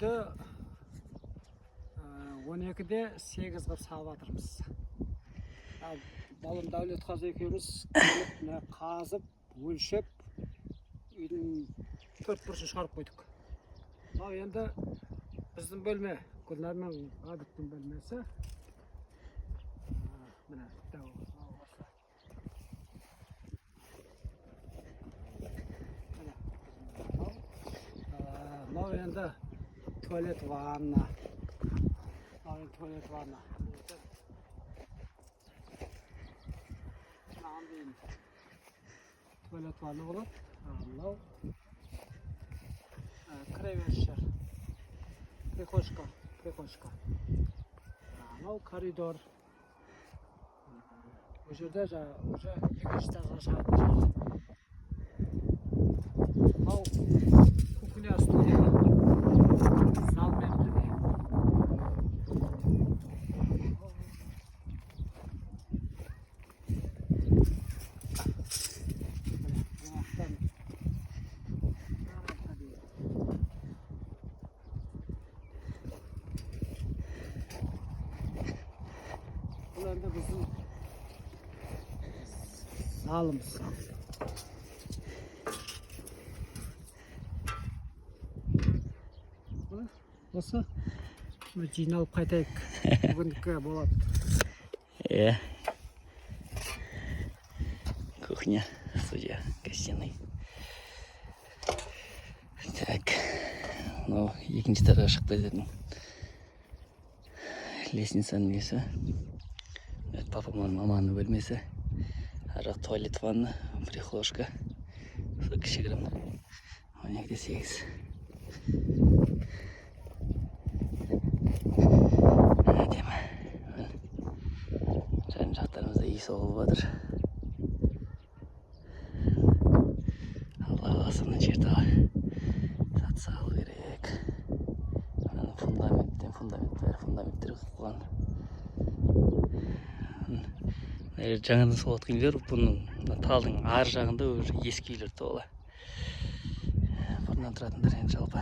Үйді 12-де 8 қылып салып жатырмыз. Ал балам Дәулетқазы екеуміз келіп, мына қазып, өлшеп, үйдің төрт бұрышын шығарып қойдық. Мынау енді біздің бөлме, Гүлнар мен Ғабиттің бөлмесі. Міне, дәу, мынау осы. Міне, біздің мынау. Мынау енді туалет, ванна. Мынау енді туалет, ванна. Мынаған дейін туалет, ванна болады. Мынау кіреберіс жер. Прихожка, прихожка. Мынау коридор. Ол жерде жаңа уже екінші этажға шығатын жер. Мынау кухня, студия. Залмен бірге. Міне, мына жақтан мына жаққа дейін. Бұл енді біздің залымыз. Зал. Міне, осы міне жиналып қайтайық. Бүгіндікі болады. Иә. Кухня, студия, гостиный. Так, мынау екінші этажға шығып кететін лестницаның несі. Папа мен маманың бөлмесі. Ар жақ туалет, ванна, прихожка. Сол кішігірім 12-де 8. Әдемі. Міне, жан жақтарымызда үй соғылып жатыр. Алла қаласа, мына жерді сатса алу керек. Мына фундаменттен фундамент, бәрі фундаменттер қылып қойған. Мына жерде жаңадан соғып жатқан үйлер, бұның мына талдың ар жағында уже ескі үйлер тола. Бұрыннан тұратындар енді жалпы.